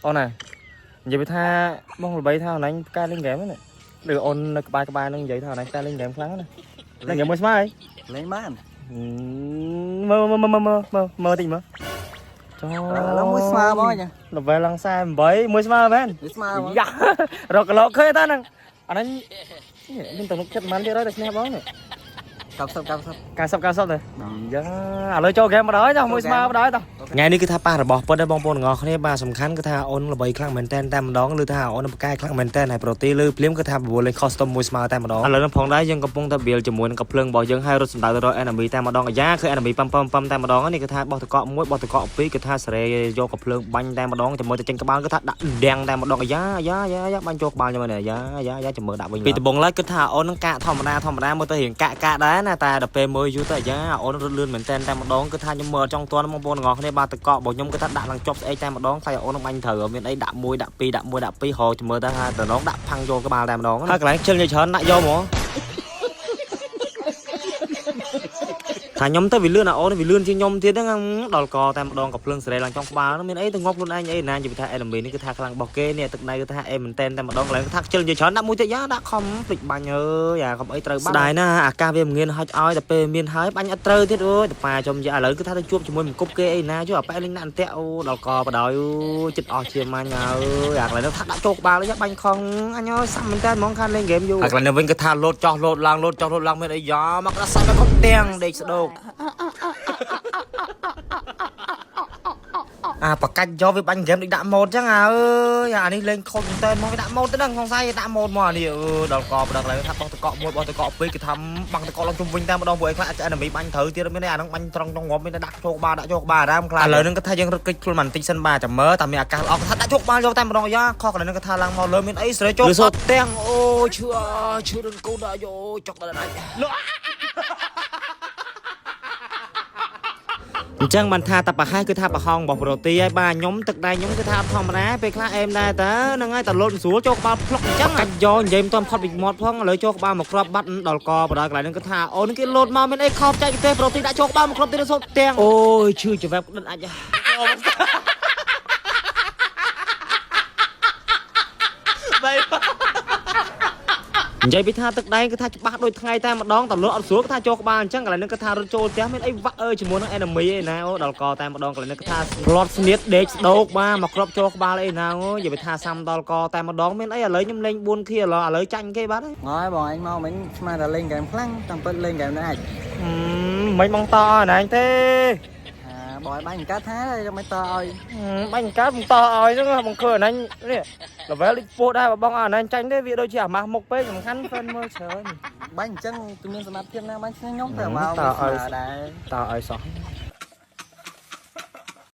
អូនណានិយាយពីថាបងល្បីថាអូនឯងផ្កាលេងហ្គេមហ្នឹងឬអូននៅក្បែរក្បែរហ្នឹងនិយាយថាអូនឯងផ្កាលេងហ្គេមខ្លាំងណាលេងហ្គេមមួយស្មើអី លេងបាន មើលមើលមើលមើលមើលមើលតិចមើលចោ ឥឡូវមួយស្មើបងចា level ឡើង48មួយស្មើមែន មួយស្មើបង យ៉ារកកឡោឃើញតាហ្នឹងអាហ្នឹងមានទំនុកចិត្តប៉ុន្មានទៀតហើយតែឈ្នះបងនេះ 90 90 90 90ទៅយ៉ាឥឡូវចូលហ្គេមមកដល់ហើយតោះមួយស្មើមកដល់ហើយតោះថ្ងៃនេះគឺថាប៉ះរបស់ពិតដែរបងប្អូនទាំងអស់គ្នាបាទសំខាន់គឺថាអូនល្បីខ្លាំងមែនតែនតែម្ដងឬថាអូនបកកែខ្លាំងមែនតែនហើយប្រទីលើភ្លាមគឺថាបបួលលេង custom មួយស្មើតែម្ដងឥឡូវនេះផងដែរយើងកំពុងតែ build ជាមួយនឹងកាភ្លើងរបស់យើងហើយរត់សម្ដៅទៅរក enemy តែម្ដងអាយ៉ាឃើញ enemy ប៉ំប៉ំប៉ំតែម្ដងនេះគឺថាបោះតកក់មួយបោះតកក់ពីរគឺថាសេរីយកកាភ្លើងបាញ់តែម្ដងជាមួយទៅចេញក្បាលគឺថាដាក់ដាំងតែម្ដងអាយ៉ាយ៉ាយ៉ាយ៉ាបាញ់ចូលក្បាលខ្ញុំនេះអាយ៉ាយ៉ាយ៉ាចាំមើលដាក់វិញពីដំបងឡើយគឺថាអូននឹងកាកធម្មតាធម្មតាមើលទៅរៀងកាកកាកដែរណាតែដល់ពេលមើលយូរទៅអាយ៉ាអូនរត់លឿនមែនតែនតែម្ដងគឺថាខ្ញុំមើលចង់ទាន់បងប្អូនទាំងអស់គ្នាបាទតកក់របស់ខ្ញុំគឺថាដាក់ឡើងជាប់ស្អែកតែម្ដងខ្លាចអូននឹងបាញ់ត្រូវមានអីដាក់1ដាក់2ដាក់1ដាក់2រកចាំមើលទៅថាតំណងដាក់ផាំងចូលក្បាលតែម្ដងហើយកន្លែងជិលនិយាយច្រើនដាក់យកហ្មង ថាខ្ញុំទៅវាលឿនអាអូនវាលឿនជាងខ្ញុំទៀតហ្នឹងដល់កតែម្ដងក៏ភ្លើងសេរីឡើងចំក្បាលហ្នឹងមានអីទៅងាប់ខ្លួនឯងអីណានិយាយថា enemy នេះគឺថាខ្លាំងរបស់គេនេះទឹកដៃគឺថាអេមែនតែនតែម្ដងកន្លែងគឺថាខ្ជិលនិយាយច្រើនដាក់មួយទៀតយ៉ាដាក់ខំភ្លេចបាញ់អើយអាកុំអីត្រូវបាត់ស្ដាយណាស់អាកាសវាមិនមានហុចឲ្យតែពេលមានហើយបាញ់អត់ត្រូវទៀតអូយតប៉ាចំយ៉ាឥឡូវគឺថាទៅជួបជាមួយមកគប់គេអីណាចុះអាប៉ែលេងដាក់អន្ទាក់អូដល់កបដ ாய் អូចិត្តអស់ជាម៉ាញ់អើយអាកន្លែងនោះថាដាក់ចូលក្បាលយ៉ាបាញ់ខំអញអើយសាំមែនតែនហ្មងខានលេងហ្គេមយូរអាកន្លែងនោះវិញគឺថាលោតចោះលោតឡើងលោតចោះលោតឡើងមានអីយ៉ាមកដល់សាច់មកគប់ទាំងដេកស្ដោក អាបកាច់យកវាបាញ់ហ្គេមដូចដាក់ម៉ូតចឹងអើយអានេះលេងខុសមែនតើមកវាដាក់ម៉ូតទៅហ្នឹងសង្ស័យដាក់ម៉ូតមកអានេះអឺដល់កបដល់កន្លែងថាបោះតកក់មួយបោះតកក់ពីរគេថាបាំងតកក់ឡើងជុំវិញតែម្ដងពួកឯងខ្លះអាច enemy បាញ់ត្រូវទៀតមានអាហ្នឹងបាញ់ត្រង់ត្រង់ងាប់មានតែដាក់ចូលក្បាលដាក់ចូលក្បាលអារាមខ្លះឥឡូវហ្នឹងគាត់ថាយើងរត់គេចខ្លួនបន្តិចសិនបាទចាំមើលតែមានឱកាសល្អគាត់ថាដាក់ចូលក្បាលយកតែម្ដងយ៉ាខុសកន្លែងហ្នឹងគាត់ថាឡើងមកលើមានអីស្រេចចូលសូទាំងអូឈឺឈឺរនកូនដល់យោចុកដល់ដាច់ អញ្ចឹងបានថាតែប្រហែលគឺថាប្រហោងរបស់ប្រូទីហើយបាទខ្ញុំទឹកដៃខ្ញុំគឺថាអត់ធម្មតាពេលខ្លះអេមដែរតើហ្នឹងហើយតែលោតស្រួលចូលក្បាលផ្លុកអញ្ចឹងកាច់យកនិយាយមិនទាន់ផុតពីមាត់ផងឥឡូវចូលក្បាលមកគ្រាប់បាត់ដល់កបដល់កន្លែងហ្នឹងគឺថាអូនគេលោតមកមានអីខោបចែកទេប្រូទីដាក់ចូលក្បាលមកគ្រាប់ទៀតសូត្រទាំងអូយឈឺច្រវែបក្តិនអាច និយាយពីថាទឹកដែងគឺថាច្បាស់ដូចថ្ងៃតែម្ដងតលក់អត់ស្រួលគឺថាចូលក្បាលអញ្ចឹងកន្លែងហ្នឹងគឺថារត់ចូលផ្ទះមានអីវាក់អើយជាមួយនឹង enemy ឯណាអូដល់កតែម្ដងកន្លែងហ្នឹងគឺថាផ្្លាត់ស្នៀតដេកស្ដោកបាទមកគ្រាប់ចូលក្បាលអីណាអូនិយាយពីថាសាំដល់កតែម្ដងមានអីឥឡូវខ្ញុំលេង4ខៀឥឡូវឥឡូវចាញ់គេបាត់ហើយ ងយបងឯងមកមិញស្មានតែលេងហ្គេមខ្លាំងតាមពិតលេងហ្គេមនេះអាច មិនបងតអណែងទេ អាបងឯងបាញ់កាត់ថាចាំមិនតឲ្យ បាញ់កើតបងតឲ្យហ្នឹងបងឃើញអណែងនេះ level លេខពោះដែរបងអណែងចាញ់ទេវាដូចជាអាម៉ាស់មុខពេកសំខាន់ fan មើលច្រើន បាញ់អញ្ចឹងគឺមានសមត្ថភាពណាបាញ់ឈ្នះខ្ញុំតែមក តឲ្យ ដែរ តឲ្យសោះ